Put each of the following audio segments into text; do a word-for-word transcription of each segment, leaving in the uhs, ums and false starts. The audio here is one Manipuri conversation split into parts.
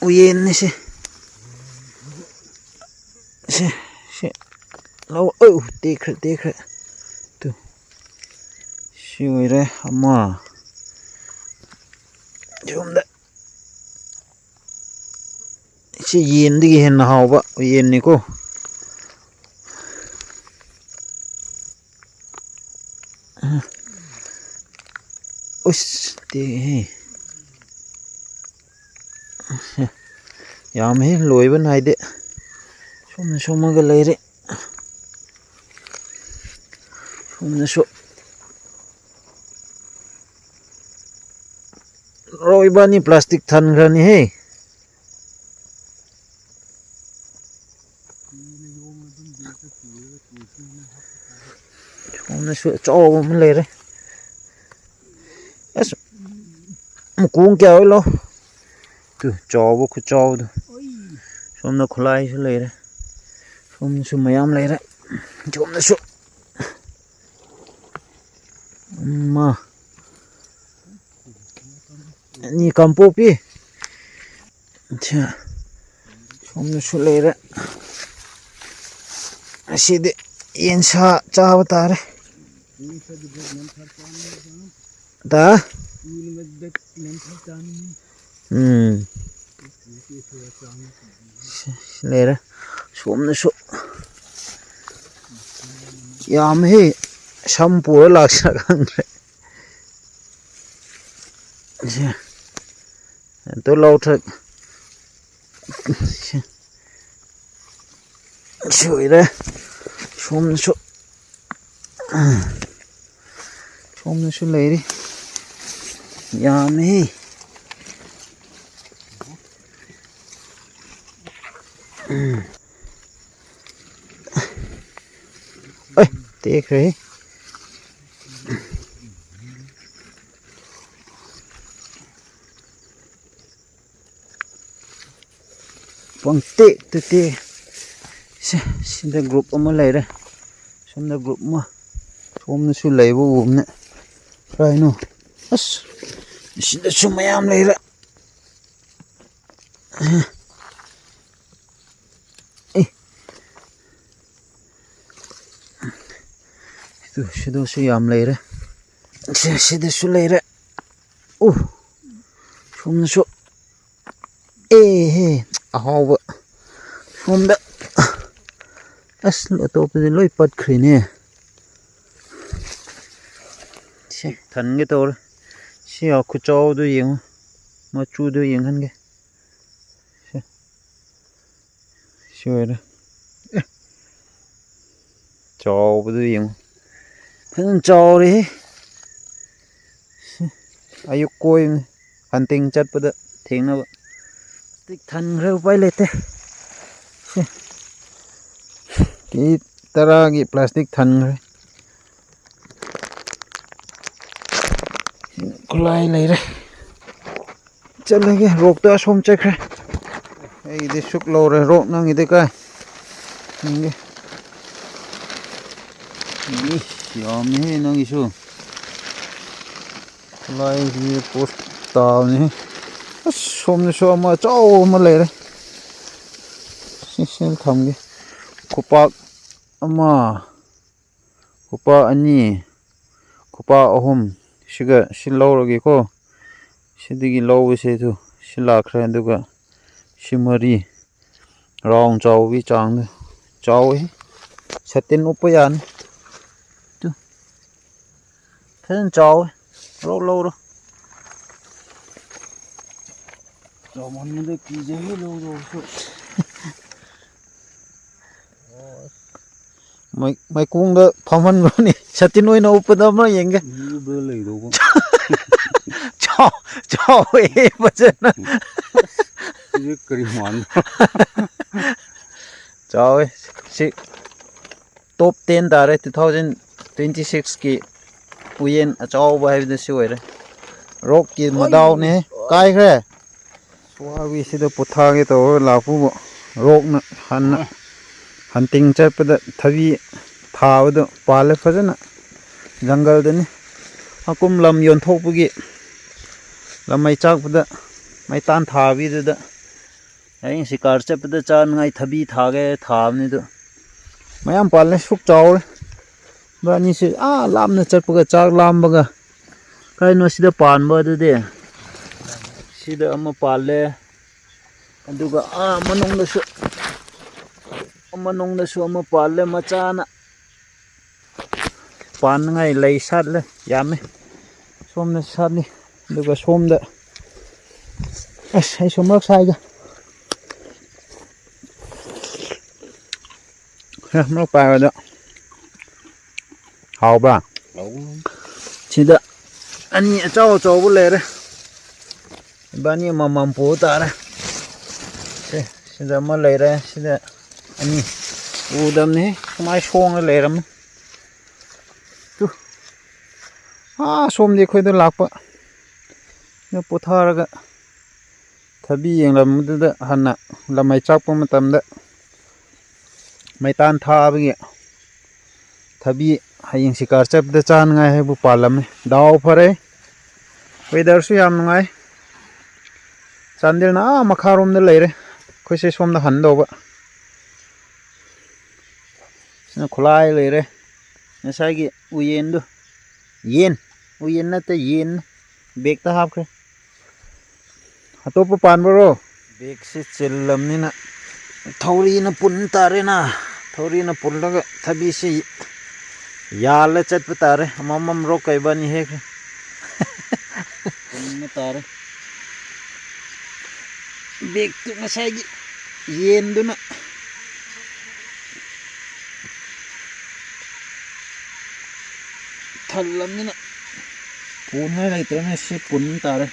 ꯎꯌꯦꯟꯅꯤ ꯁꯤ꯫ ꯁꯤ, ꯁꯤ꯫ ꯂꯧ-, ꯑꯧ, ꯇꯦꯛꯈ꯭ꯔꯦ, ꯇꯦꯛꯈ꯭ꯔꯦ꯫ ꯇꯨ꯫ ꯁꯤ ꯑꯣꯏꯔꯦ ꯑꯃ꯫ ꯁꯣꯝꯗ꯫ ꯁꯤ ꯌꯦꯟꯗꯒꯤ ꯍꯦꯟꯅ ꯍꯥꯎꯕ ꯌꯦꯟꯅꯤꯀꯣ꯫ ꯎꯁ, ꯇꯦꯛꯑꯦꯍꯦ꯫ ꯌꯥꯝꯃꯦꯍꯦ, ꯂꯣꯏꯕ ꯅꯥꯏꯗꯦ꯫ ꯁꯣꯝꯅ ꯁꯣꯝꯃꯒ ꯂꯩꯔꯦ꯫ ꯁꯣꯝꯅꯁꯨ꯫ ꯔꯣ, ꯏꯕꯥꯅꯤ ꯄ꯭ꯂꯥꯁꯇꯤꯛ ꯊꯟꯈ꯭ꯔꯅꯤꯍꯦ꯫ ꯁꯣꯝꯅꯁꯨ ꯑꯆꯧꯕ ꯑꯃ ꯂꯩꯔꯦ꯫ ꯑꯁ, ꯃꯈꯣꯡ ꯀꯌꯥ ꯑꯣꯏꯂꯣ? ꯇꯨ, ꯆꯥꯎꯕ ꯈꯨꯆꯥꯎꯗꯣ꯫ ꯁꯣꯝꯗ ꯈꯨꯠꯂꯥꯏꯁꯨ ꯂꯩꯔꯦ꯫ ꯁꯣꯝꯗꯁꯨ ꯃꯌꯥꯝ ꯂꯩꯔꯦ꯫ ꯁꯣꯝꯗꯁꯨ꯫ ꯑꯃ꯫ ꯑꯅꯤ ꯀꯥꯡꯄꯣꯛꯄꯤ꯫ ꯑꯠꯆꯥ꯫ ꯁꯣꯝꯗꯁꯨ ꯂꯩꯔꯦ꯫ ꯉꯁꯤꯗꯤ ꯌꯦꯟꯁꯥ ꯆꯥꯕ ꯇꯥꯔꯦ꯫ ꯗ? ꯎꯝ꯫ ꯁꯤ, ꯁꯤ ꯂꯩꯔꯦ꯫ ꯁꯣꯝꯅꯁꯨ ꯌꯥꯝꯃꯦꯍꯦ꯫ ꯁꯝ ꯄꯨꯔ ꯂꯥꯛꯁꯤꯔ ꯈꯪꯗ꯭ꯔꯦ꯫ ꯁꯤ꯫ ꯑꯗꯨ ꯂꯧꯊꯣꯛ-, ꯁꯤ꯫ ꯁꯤ ꯑꯣꯏꯔꯦ꯫ ꯁꯣꯝꯅꯁꯨ꯫ ꯁꯣꯝꯅꯁꯨ ꯂꯩꯔꯤ꯫ ꯌꯥꯝꯃꯦꯍꯦ꯫ ꯎꯝ꯫ ꯑꯦ, ꯇꯦꯛꯈ꯭ꯔꯦꯍꯦ꯫ ꯄꯪꯇꯦꯛꯇ ꯇꯦꯛ-, ꯁꯦ, ꯁꯤꯗ group ꯑꯃ ꯂꯩꯔꯦ꯫ ꯁꯣꯝꯗ group ꯑꯃ꯫ ꯁꯣꯝꯗꯁꯨ ꯂꯩꯕ ꯎꯕꯅꯦ꯫ ꯀꯥꯏꯅꯣ? ꯑꯁ! ꯁꯤꯗꯁꯨ ꯃꯌꯥꯝ ꯂꯩꯔꯦ꯫ ꯑꯦ꯫ ꯁꯤꯗ, ꯁꯤꯗꯁꯨ ꯌꯥꯝ ꯂꯩꯔꯦ꯫ ꯁꯤ, ꯁꯤꯗꯁꯨ ꯂꯩꯔꯦ꯫ ꯎ꯫ ꯁꯣꯝꯗꯁꯨ꯫ ꯑꯦꯍꯦ꯫ ꯑꯍꯥꯎꯕ꯫ ꯁꯣꯝꯗ꯫ ꯑꯁ, ꯑꯇꯣꯞꯄꯗꯤ ꯂꯣꯏ ꯄꯠꯈ꯭ꯔꯦꯅꯦ꯫ ꯁꯤ ꯊꯟꯒꯦ ꯇꯧꯔꯦ꯫ ꯁꯤ ꯈꯨꯆꯥꯎꯗꯨ ꯌꯦꯡꯉꯨ꯫ ꯃꯆꯨꯗꯨ ꯌꯦꯡꯍꯟꯒꯦ꯫ ꯁꯤ꯫ ꯁꯤ ꯑꯣꯏꯔꯦ꯫ ꯑꯦ꯫ ꯆꯥꯎꯕꯗꯨ ꯌꯦꯡꯉꯨ꯫ ꯐꯖꯅ ꯆꯥꯎꯔꯦꯍꯦ꯫ ꯁꯤ꯫ ꯑꯌꯨꯛ ꯀꯣꯏꯕꯅꯤ꯫ Hunting ꯆꯠꯄꯗ ꯊꯦꯡꯅꯕ꯫ ꯄ꯭ꯂꯥꯁꯇꯤꯛ ꯊꯟꯈ꯭ꯔꯦ, ꯎꯄꯥꯏ ꯂꯩꯇꯦ꯫ ꯁꯤ꯫ ꯀꯦꯖꯤ ꯇꯔꯥꯒꯤ ꯄ꯭ꯂꯥꯁꯇꯤꯛ ꯊꯟꯈ꯭ꯔꯦ꯫ ꯈꯨꯠꯂꯥꯏ ꯂꯩꯔꯦ꯫ ꯆꯠꯂꯒꯦ, ꯔꯣꯛꯇꯣ ꯑꯁꯣꯝ ꯆꯠꯈ꯭ꯔꯦ꯫ ꯑꯩꯒꯤꯗꯤ ꯁꯨꯛ ꯂꯧꯔꯦ, ꯔꯣꯛ ꯅꯪꯒꯤꯗꯤ ꯀꯥꯏ? ꯌꯦꯡꯒꯦ꯫ ꯏꯁ, ꯌꯥꯝꯃꯤꯍꯦ ꯅꯪꯒꯤꯁꯨ꯫ ꯈꯨꯠꯂꯥꯏꯁꯤ ꯄꯣꯁ ꯇꯥꯕꯅꯤ꯫ ꯑꯁ, ꯁꯣꯝꯗꯁꯨ ꯑꯃ ꯑꯆꯧꯕ ꯑꯃ ꯂꯩꯔꯦ꯫ ꯁꯤ, ꯁꯤꯗ ꯊꯝꯒꯦ꯫ ꯈꯨꯄꯥꯛ ꯑꯃ, ꯈꯨꯄꯥꯛ ꯑꯅꯤ, ꯈꯨꯄꯥꯛ ꯑꯍꯨꯝ, ꯁꯤꯒ ꯁꯤ ꯂꯧꯔꯒꯦꯀꯣ꯫ ꯁꯤꯗꯒꯤ ꯂꯧꯕꯁꯦ ꯑꯗꯨ ꯁꯤ ꯂꯥꯛꯈ꯭ꯔꯦ, ꯑꯗꯨꯒ ꯁꯤ ꯃꯔꯤ꯫ ꯔꯥꯎꯟ ꯆꯥꯎꯕꯒꯤ ꯆꯥꯡꯗ ꯆꯥꯎꯋꯤ꯫ ꯁꯥꯇꯤꯟ ꯎꯞꯄ ꯌꯥꯅꯤ꯫ ꯇꯨ꯫ ꯐꯖꯅ ꯆꯥꯎꯋꯤ꯫ ꯂꯧ ꯂꯧꯔꯣ꯫ ꯆꯥꯎꯃꯟꯕꯗ ꯀꯤꯖꯩ ꯂꯧꯗꯧꯕꯁꯨ꯫ ꯃꯩ-, ꯃꯩꯀꯣꯡꯗ ꯐꯝꯍꯟꯕ꯭ꯔꯣꯅꯦ? ꯁꯥꯇꯤꯟ ꯑꯣꯏꯅ ꯎꯞꯄꯗ ꯑꯃ ꯌꯦꯡꯒꯦ꯫ ꯎꯞꯄꯗ ꯂꯩꯗꯧꯕ꯫ ꯆꯥꯎ-, ꯆꯥꯎꯋꯦ ꯐꯖꯅ꯫ ꯁꯤꯗꯤ ꯀꯔꯤ ꯃꯥꯟꯕ꯭ꯔꯣ? ꯆꯥꯎꯋꯦ꯫ ꯁꯤ top ten ꯇꯥꯔꯦ, two thousand twenty sixꯀꯤ ꯎꯌꯦꯟ ꯑꯆꯧꯕ ꯍꯥꯏꯕꯗꯨ ꯁꯤ ꯑꯣꯏꯔꯦ꯫ ꯔꯣꯛꯀꯤ ꯃꯗꯥꯎꯅꯦ꯫ ꯀꯥꯏꯈ꯭ꯔꯦ꯫ ꯁ꯭ꯋꯥꯕꯤꯁꯤꯗ ꯄꯣꯊꯥꯒꯦ ꯇꯧꯔꯒ ꯂꯥꯛꯄꯕꯨ ꯔꯣꯛꯅ ꯍꯥꯟꯅ꯫ Hunting ꯆꯠꯄꯗ ꯊꯕꯤ ꯊꯥꯕꯗꯣ ꯄꯥꯜꯂꯦ ꯐꯖꯅ꯫ ꯖꯪꯒꯜꯗꯅꯤ꯫ ꯑꯀꯨꯝ ꯂꯝ ꯌꯣꯟꯊꯣꯛꯄꯒꯤ ꯂꯝꯃꯩ ꯆꯥꯛꯄꯗ ꯃꯩꯇꯥꯟ ꯊꯥꯕꯤꯗꯨꯗ ꯍꯌꯦꯡ ꯁꯤꯀꯥꯔ ꯆꯠꯄꯗ ꯆꯥꯅꯉꯥꯏ ꯊꯕꯤ ꯊꯥꯒꯦ ꯊꯥꯕꯅꯤꯗꯣ꯫ ꯃꯌꯥꯝ ꯄꯥꯜꯂꯦ, ꯁꯨꯛ ꯆꯥꯎꯔꯦ꯫ ꯏꯕꯥꯅꯤꯁꯦ ꯑꯥ ꯂꯥꯞꯅ ꯆꯠꯄꯒ ꯆꯥꯛ ꯂꯥꯝꯕꯒ꯫ ꯀꯩꯅꯣ ꯁꯤꯗ ꯄꯥꯟꯕ ꯑꯗꯨꯗꯤ? ꯁꯤꯗ ꯑꯃ ꯄꯥꯜꯂꯦ꯫ ꯑꯗꯨꯒ ꯑꯥ ꯃꯅꯨꯡꯗꯁꯨ, ꯃꯅꯨꯡꯗꯁꯨ ꯑꯃ ꯄꯥꯜꯂꯦ ꯃꯆꯥꯅ꯫ ꯄꯥꯟꯅꯉꯥꯏ ꯂꯩ ꯁꯥꯠꯂꯦ, ꯌꯥꯝꯃꯦ꯫ ꯁꯣꯝꯗ ꯁꯥꯠꯂꯤ꯫ ꯑꯗꯨꯒ ꯁꯣꯝꯗ, ꯑꯁ, ꯑꯩ ꯁꯣꯝ ꯃꯔꯛ ꯁꯥꯏꯒ꯫ ꯈꯔ ꯃꯔꯛ ꯄꯥꯏꯕꯗ ꯍꯥꯎꯕ꯭ꯔꯥ? ꯍꯥꯎ꯫ ꯁꯤꯗ ꯑꯅꯤ ꯑꯆꯧ ꯑꯆꯧꯕ ꯂꯩꯔꯦ꯫ ꯏꯕꯥꯅꯤ ꯑꯃꯃꯝ ꯄꯨ ꯇꯥꯔꯦ꯫ ꯁꯦ, ꯁꯤꯗ ꯑꯃ ꯂꯩꯔꯦ, ꯁꯤꯗ ꯑꯅꯤ꯫ ꯎꯗꯕꯅꯤ, ꯁꯨꯃꯥꯏ ꯁꯣꯡꯅ ꯂꯩꯔꯝꯃꯤ꯫ ꯇꯨ꯫ ꯑꯥ, ꯁꯣꯝꯗꯤ ꯑꯩꯈꯣꯏꯗ ꯂꯥꯛꯄ꯫ ꯅ ꯄꯣꯊꯥꯔꯒ ꯊꯕꯤ ꯌꯦꯡꯂꯝꯕꯗꯨꯗ ꯍꯥꯟꯅ ꯂꯃꯩ ꯆꯥꯛꯄ ꯃꯇꯝꯗ ꯃꯩꯇꯥꯟ ꯊꯥꯕꯒꯤ ꯊꯕꯤ ꯍꯌꯦꯡ ꯁꯤꯀꯥꯔ ꯆꯠꯄꯗ ꯆꯥꯅꯉꯥꯏ ꯍꯥꯏꯕꯨ ꯄꯥꯜꯂꯝꯃꯤ꯫ ꯗꯥꯎ ꯐꯔꯦ, ꯋꯦꯗꯔꯁꯨ ꯌꯥꯝ ꯅꯨꯡꯉꯥꯏ꯫ ꯆꯥꯟꯗꯦꯜꯅ ꯑꯥ ꯃꯈꯥꯔꯣꯝꯗ ꯂꯩꯔꯦ, ꯑꯩꯈꯣꯏꯁꯦ ꯁꯣꯝꯗ ꯍꯟꯗꯧꯕ꯫ ꯁꯤꯅ ꯈꯨꯂꯥꯏ ꯂꯩꯔꯦ, ꯉꯁꯥꯏꯒꯤ ꯎꯌꯦꯟꯗꯨ꯫ ꯌꯦꯟ, ꯎꯌꯦꯟ ꯅꯠꯇꯦ, ꯌꯦꯟ꯫ ꯕꯦꯛꯇ ꯍꯥꯞꯈ꯭ꯔꯦ꯫ ꯑꯇꯣꯞꯄ ꯄꯥꯟꯕꯔꯣ? ꯕꯦꯛꯁꯤ ꯆꯤꯜꯂꯝꯅꯤꯅ ꯊꯧꯔꯤꯅ ꯄꯨꯟ ꯇꯥꯔꯦꯅ꯫ ꯊꯧꯔꯤꯅ ꯄꯨꯜꯂꯒ ꯊꯕꯤꯁꯤ ꯌꯥꯜꯂ ꯆꯠꯄ ꯇꯥꯔꯦ꯫ ꯑꯃꯃꯝ ꯔꯣꯛ ꯀꯩꯕꯥꯅꯤ ꯍꯦꯛꯈ꯭ꯔꯦ꯫ ꯄꯨꯟꯕ ꯇꯥꯔꯦ꯫ ꯕꯦꯛꯇꯨ ꯉꯁꯥꯏꯒꯤ ꯌꯦꯟꯗꯨꯅ ꯊꯜꯂꯝꯅꯤꯅ ꯄꯨꯅꯤꯡꯉꯥꯏ ꯂꯩꯇ꯭ꯔꯦꯅꯦ, ꯁꯤ ꯄꯨꯟ ꯇꯥꯔꯦ꯫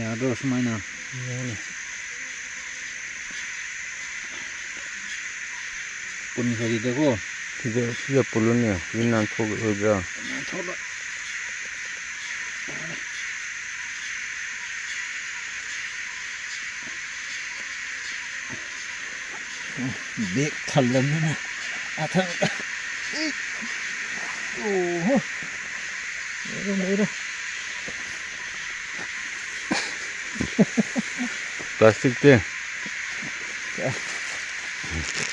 ꯌꯥꯗ꯭ꯔꯣ ꯁꯨꯃꯥꯏꯅ? ꯌꯥꯅꯤ꯫ ꯄꯨꯟꯈ꯭ꯔꯒꯤꯗꯀꯣ꯫ ꯁꯤꯗ, ꯁꯤꯗ ꯄꯨꯜꯂꯨꯅꯦ, ꯁꯤ ꯅꯥꯟꯊꯣꯛꯑꯣꯏꯗ꯭ꯔꯥ? ꯅꯥꯟꯊꯣꯛꯂꯣꯏ꯫ ꯕꯦꯛ ꯊꯜꯂꯕꯅꯤꯅ ꯃꯊꯪ ꯑꯣꯍꯣ꯫ ꯂꯩꯔꯦ, ꯂꯩꯔꯦ꯫ ꯄ꯭ꯂꯥꯁꯇꯤꯛꯇꯤ꯫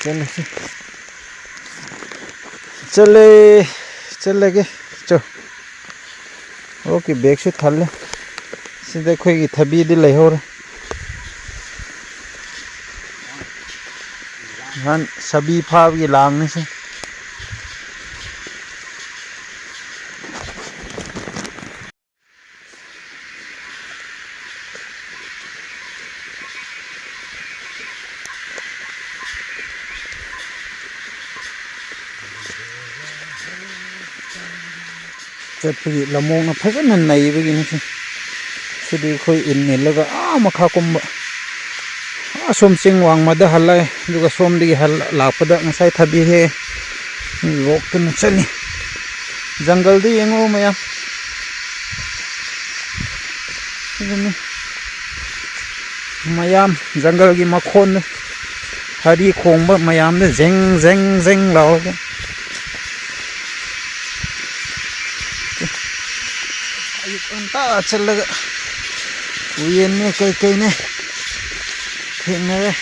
ꯆꯠꯂꯁꯤ꯫ ꯆꯠꯂꯦ, ꯆꯠꯂꯒꯦ꯫ ꯆꯣ꯫ ꯑꯣꯀꯦ, ꯕꯦꯒꯁꯨ ꯊꯜꯂꯦ꯫ ꯁꯤꯗ ꯑꯩꯈꯣꯏꯒꯤ ꯊꯕꯤꯗꯤ ꯂꯩꯍꯧꯔꯦ꯫ ꯅꯍꯥꯟ ꯁꯥꯕꯤ ꯐꯥꯕꯒꯤ ꯂꯥꯡꯅꯤ ꯁꯤ꯫ ꯆꯠꯄꯒꯤ ꯂꯝꯃꯣꯡꯅ ꯐꯖꯅ ꯅꯩꯕꯒꯤꯅꯤ ꯁꯤ꯫ ꯁꯤꯗꯤ ꯑꯩꯈꯣꯏ ꯏꯟ ꯏꯜꯂꯒ ꯑꯥ ꯃꯈꯥ ꯀꯨꯝꯕ, ꯑꯥ ꯁꯣꯝ ꯆꯤꯡ ꯋꯥꯡꯃꯗ ꯍꯜꯂꯛꯑꯦ, ꯑꯗꯨꯒ ꯁꯣꯝꯗꯒꯤ ꯍꯜ-, ꯂꯥꯛꯄꯗ ꯉꯁꯥꯏ ꯊꯕꯤ ꯍꯦꯛꯑꯦ꯫ ꯂꯣꯛꯇꯨꯅ ꯆꯠꯂꯤ꯫ ꯖꯪꯒꯜꯗꯨ ꯌꯦꯡꯉꯨ ꯃꯌꯥꯝ꯫ ꯑꯗꯨꯅꯤ꯫ ꯃꯌꯥꯝ ꯖꯪꯒꯜꯒꯤ ꯃꯈꯣꯟꯗꯨ, ꯍꯔꯤ ꯈꯣꯡꯕ ꯃꯌꯥꯝꯗꯨ ꯖꯦꯡ ꯖꯦꯡ ꯖꯦꯡ ꯂꯥꯎꯔꯒ꯫ ꯑꯌꯨꯛ ꯉꯟꯇꯥ ꯆꯠꯂꯒ ꯌꯦꯟꯅꯦ ꯀꯩꯀꯩꯅꯦ ꯊꯦꯡꯅꯔꯦ꯫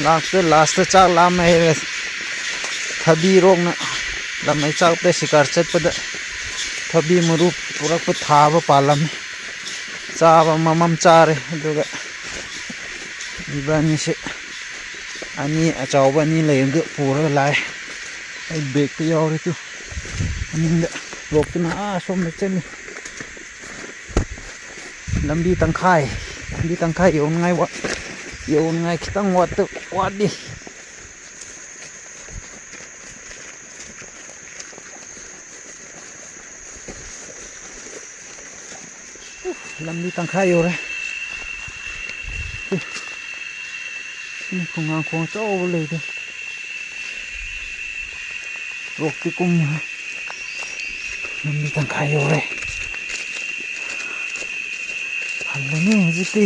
ꯂꯥꯁꯇ, ꯂꯥꯁꯇ ꯆꯥꯛ ꯂꯥꯝꯃꯦ ꯍꯥꯏꯔꯦ꯫ ꯊꯕꯤꯔꯣꯛꯅ ꯂꯝꯃꯩ ꯆꯥꯛꯇ ꯁꯤꯀꯥꯔ ꯆꯠꯄꯗ ꯊꯕꯤ ꯃꯔꯨ ꯄꯨꯔꯛꯄ ꯊꯥꯕ ꯄꯥꯜꯂꯝꯃꯤ꯫ ꯆꯥꯕ ꯑꯃꯃꯝ ꯆꯥꯔꯦ꯫ ꯑꯗꯨꯒ ꯏꯕꯥꯅꯤꯁꯦ ꯑꯅꯤ, ꯑꯆꯧꯕ ꯑꯅꯤ ꯂꯩꯕꯗꯨ ꯄꯨꯔꯒ ꯂꯥꯛꯑꯦ꯫ ꯑꯩ ꯕꯦꯒꯇ ꯌꯥꯎꯔꯦ ꯇꯨ꯫ ꯃꯅꯤꯡꯗ ꯂꯣꯛꯇꯨꯅ ꯑꯥ ꯁꯣꯝꯗ ꯆꯠꯂꯤ꯫ ꯂꯝꯕꯤ ꯇꯪꯈꯥꯏ, ꯂꯝꯕꯤ ꯇꯪꯈꯥꯏ ꯌꯧꯅꯉꯥꯏ ꯋꯥꯠ-, ꯌꯧꯅꯉꯥꯏ ꯈꯤꯇꯪ ꯋꯥꯠꯇ-, ꯋꯥꯠꯂꯤ꯫ ꯂꯝꯕꯤ ꯇꯪꯈꯥꯏ ꯌꯧꯔꯦ꯫ ꯁꯤ ꯈꯣꯡꯅꯥꯡ ꯈꯣꯡ ꯑꯆꯧꯕ ꯂꯩꯔꯦ꯫ ꯔꯣꯛꯇꯤ ꯀꯨꯝꯃꯦ꯫ ꯂꯝꯕꯤ ꯇꯪꯈꯥꯏ ꯌꯧꯔꯦ꯫ ꯍꯜꯂꯅꯤ ꯍꯧꯖꯤꯛꯇꯤ꯫